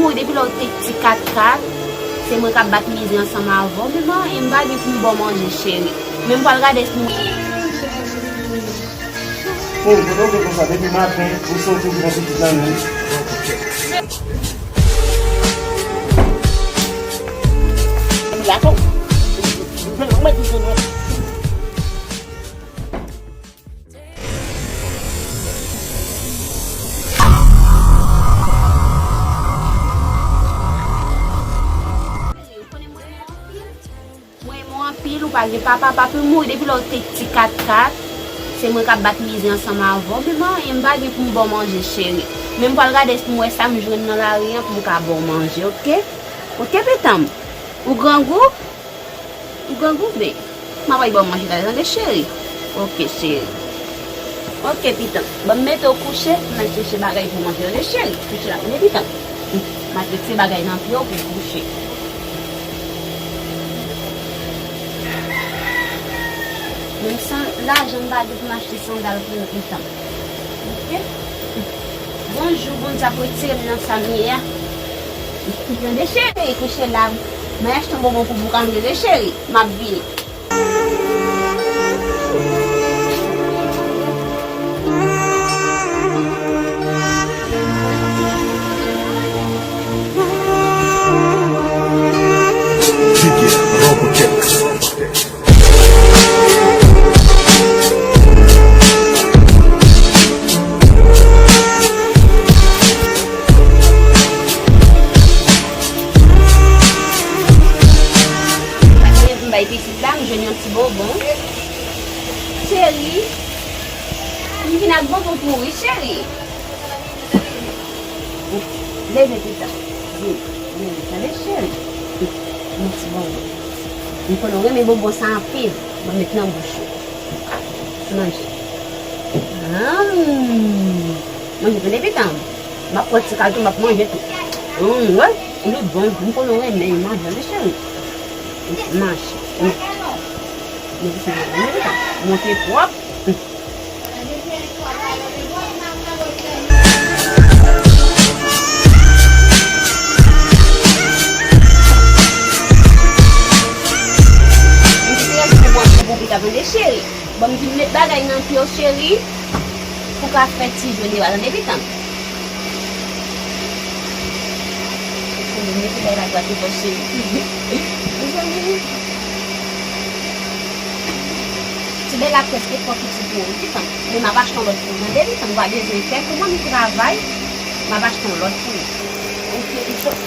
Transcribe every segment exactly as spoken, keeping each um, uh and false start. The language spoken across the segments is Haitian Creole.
Wi, depi lè w te ti kat kat, se mwen k ap bat mizè ansanm avè w. Men mwen, e m pa gen pou m ba w manje, cheri. Men m pral gade si m... Oh, mwen, ok, konsa, depi maten, ou soti, ou pran pitit nan men. Mwen renmen w anpil, ou pa gen papa, papi mouri depi lè w te ti kat kat. Se mwen k ap bat mizè ansanm avè w. Men mwen, e m pa gen pou m ba w manje, cheri. Men m pral gade si m wè sa m jwenn nan lari an pou m ka ba w manje, oke? Oke, pitit mwen? Ou grangou? Ou grangou, men m ap al ba w manje talè, tande, cheri? Oke, cheri. Oke, pitit mwen. Ban m mete w kouche, m al chèche bagay pou manje, tande, cheri? Kouche la, tande, pitit mwen. M al mete bagay nan pye w pou w kouche. Menm san lajan m pa gen pou m achte sandal pou ou, pitit mwen. Oke? Bonjou, Bondye ap retire m nan sa m ye a. Tande, cheri, kouche la. Mwen achte yon bonbon pou bouka m, tande, cheri. M ap vini. Sa k gen pou m bay pitit la, m jwenn yon ti bonbon. Cheri, m vin ak bonbon pou ou, wi, cheri. Leve, pitit. Vin, vin, tande, cheri. Yon ti bonbon. M konnen w renmen bonbon sa anpil. Mwen met nan bouch ou. Manje. Anm. Manje, tande, pitit. M ap pran ti kal tou, m ap manje tou. Hum, wè, li bon, m konnen w renmen manje, wi, cheri. Manje. Hum. Manje, cheri, manje, pitit. Monte pwòp. Hum. Bon, m vin met bagay nan pye w, cheri, pou ka fè ti jwe devan, tande, pitit. Mete bagay la dwat pou cheri. Mezanmi. Ti bagay la prèske twò piti pou ou, pitit. Men m ap achte yon lòt pou ou, tande, pitit. Ou pa bezwen pè, kòman m travay, m ap achte yon lòt pou ou. Oke, pitit.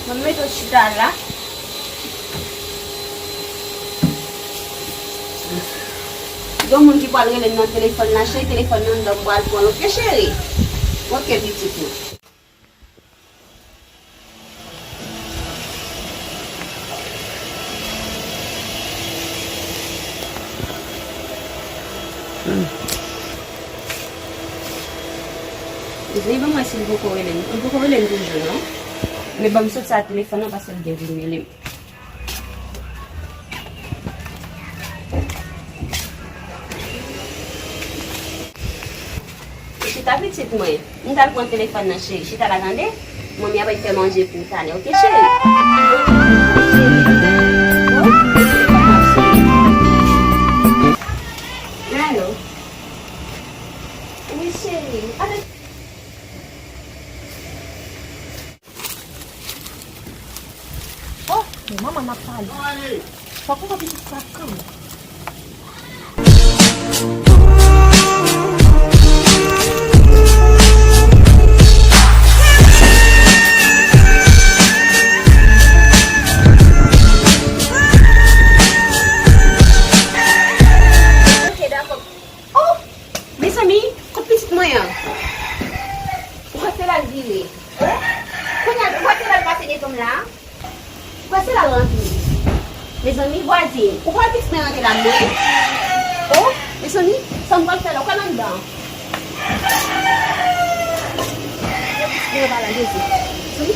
Mwen mete w chita la. Gen moun ki pral rele m nan telefòn la, cheri, telefòn nan anndan, m pral pran l, oke, cheri? Oke, pitit mwen. Li ban mwen si l poko rele m. Li poko rele m toujou, non. Men ban m sot sa telefòn nan paske l gen pou l rele m. Chita pitit mwen. M t al pran telefòn nan, cheri. Chita la, tande. Manmi ap fè manje pou ou talè, oke, cheri? Alo. Wi, cheri. Oh, men manman m ap pale. Fòk mwen pitit sa kanmenm. Ok, dakò. Oh! Mezanmi, kot pitit mwen an? Ou kwè se la l vire? Oh! Kounye a, ou kwè se la l pase devan m la? Ou kwè se la l rantre? Mezanmi, vwazin, ou kwè pitit mwen rantre la mwen? Oh! Mezanmi, sa m pral fè la, ou kwè l anndan? Pitit mwen pa la, Jezi. Mezanmi.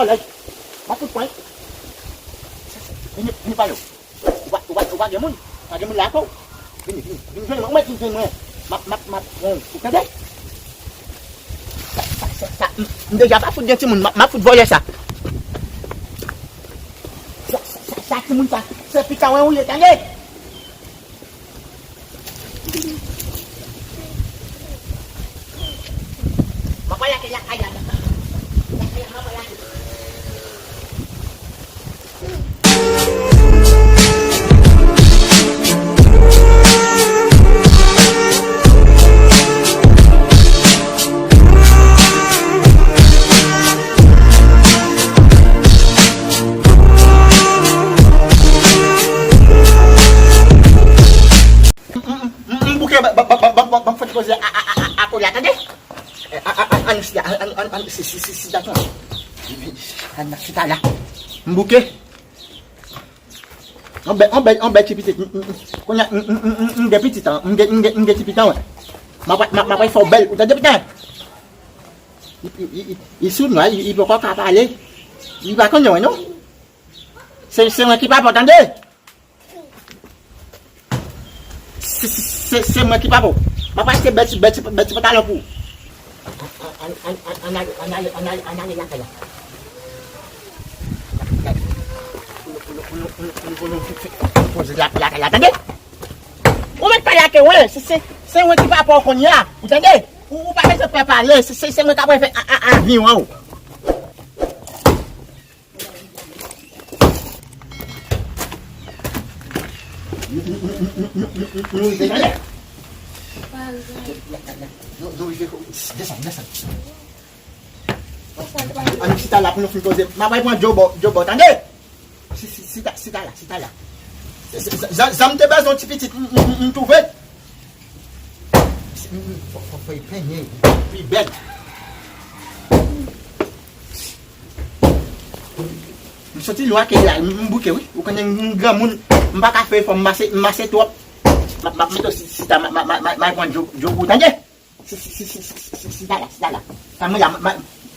vòlè. M ap fout pran. Vini, vini pale. Ou pa, ou pa, ou pa gen moun? Pa gen moun la ankò? Vini, vini. Vini jwenn mwen. Ou mèt vin jwenn mwen. M ap, m ap, m ap pran w. Ou tande? Sa, sa, sa, sa, m, m deja pa fout gen timoun. M ap, m ap fout vòlè sa. Sa, sa, sa, sa timoun sa, se pikanwen ou ye, tande? M ap al lage lakay la. Lakay la, m ap al lage. M, m, m, m bouke, ban, ban, ban m fè ti koze a, a, a, a, a Kola, tande? A, a, a, ann chita, ann, ann, ann, si, si, si, si, dakò. Ann chita la. M bouke. On bèl, on bèl, on bèl ti pitit. M, m, m, kounye a, m, m, m, m, m gen pitit an. M gen, m gen, m gen ti pitit an, wè. M ap, m ap, m ap fè w bèl. Ou tande pitit an? Li, li, li, li soud, non, li, li poko ka pale. Li pa konnen, wè, non. Se, se mwen ki papa w, tande? Se, se, se, se mwen ki papa w. M ap achte bèl ti, bèl ti, bèl ti pantalon pou ou. Ann, ann, ann, ann ale, ann ale, ann ale, ann ale lakay la. Poze la pou lakay la, tande? Ou mèt pale ak mwen, se, se, se mwen ki papa w kounye a, ou tande? Ou, ou pa bezwen pè pale, se, se, se mwen k ap fè a, a, avi w. Nou rive. Nou, nou rive. Desann, desann. Ann chita la pou nou fin koze. M ap al pran djòbò, djòbò, tande? Si, si, chita, chita la, chita la. Jan, jan m te bezwen yon ti pitit, m, m, m, m twouve l. M, m, fò, fò, fò l penyen, pi bèl. M soti lwen ak la, m, m bouke, wi. Ou konnen m granmoun, m pa ka fè efò, m mache, m mache twòp. M ap, m ap mete w si, chita, m, m, m, m, m al pran djòbò, tande? Si, si, chita la, chita la. Sa mwen la, m, m,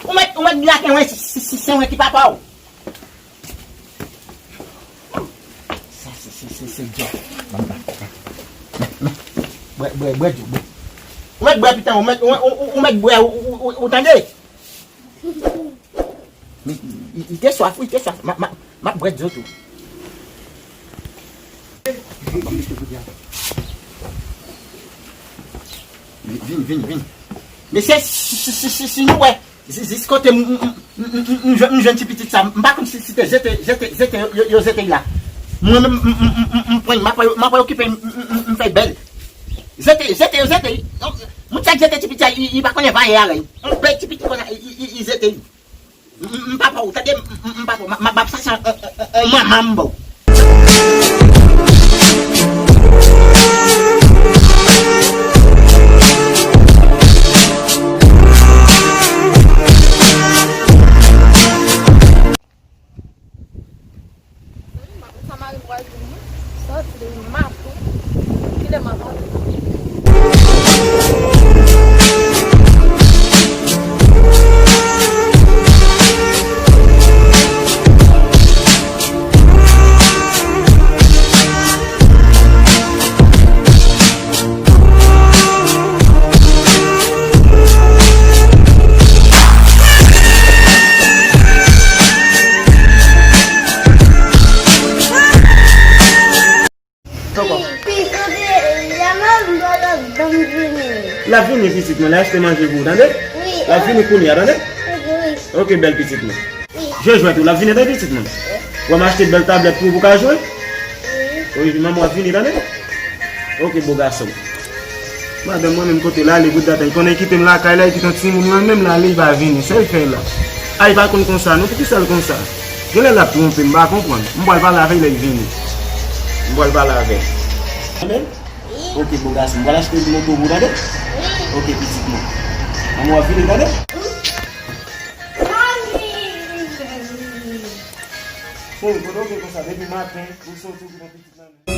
ou mèt, ou mèt di ak mwen, si, si, si, se mwen ki papa w. Sa, se, se, se, se djòb. Bwè, bwè, bwè dlo, bwè. Ou mèt bwè, pitan, ou mèt, ou, ou, ou, ou mèt bwè, ou, ou, ou, ou tande? Li, li, li te swaf, wi, li te swaf. M ap, m ap, m ap bwè dlo tou. Vin, vin, vin, vin. Mesye, si, si, si, si, si nou wè, jis, jis kote m, m, m, m, m, m jwenn, m jwenn ti pitit sa, m pa konn si, si te jete, jete, jete, yo, yo jete l la. Mwen menm, m, m, m, m, m pran l, m ap, m ap okipe l, m, m, m, m fè l bèl. Jete, jete, yo jete l. Moun sa k jete ti pitit sa, li, li pa konnen valè a, li. Yon bèl ti pitit konsa, li, li, li, li jete l. M, m, m pa pa w, tande, m, m, m pa pa w. M, m, m ap chache yon, yon, yon, yon manman m ba w. Sa mari m pral vin wi. Sòti depi maten. Kilè m ap ale? L ap vini, pitit mwen, l ap achte manje pou ou, tande? Wi. L ap vini kounye a, tande? Wi, wi. Ok, bèl pitit mwen. Wi. Jwe jwèt ou, l ap vini, tande, pitit mwen? Wi. W ap achte bèl tablèt pou ou, pou w ka jwe? Wi. Wi, manman w ap vini, tande? Ok, bo gason. Madanm mwen menm kote l ale, bout datan, li konnen kite m lakay la, li kite yon timoun, mwen menm l ale, li pa vini, sa l fè la? A, li pa konn konsa, non, poukisa l konsa? Genlè l ap twonpe, m pa konprann. M pral pale avè l lè l vini. M pral pale avè l. Tande? Ok, bo gason, m pral achte yon moto pou ou, tande? Ok, pitit mwen. Manman w ap vini, tande? Cheri, kote w te konsa? Depi maten, ou soti, ou kite pitit nan men.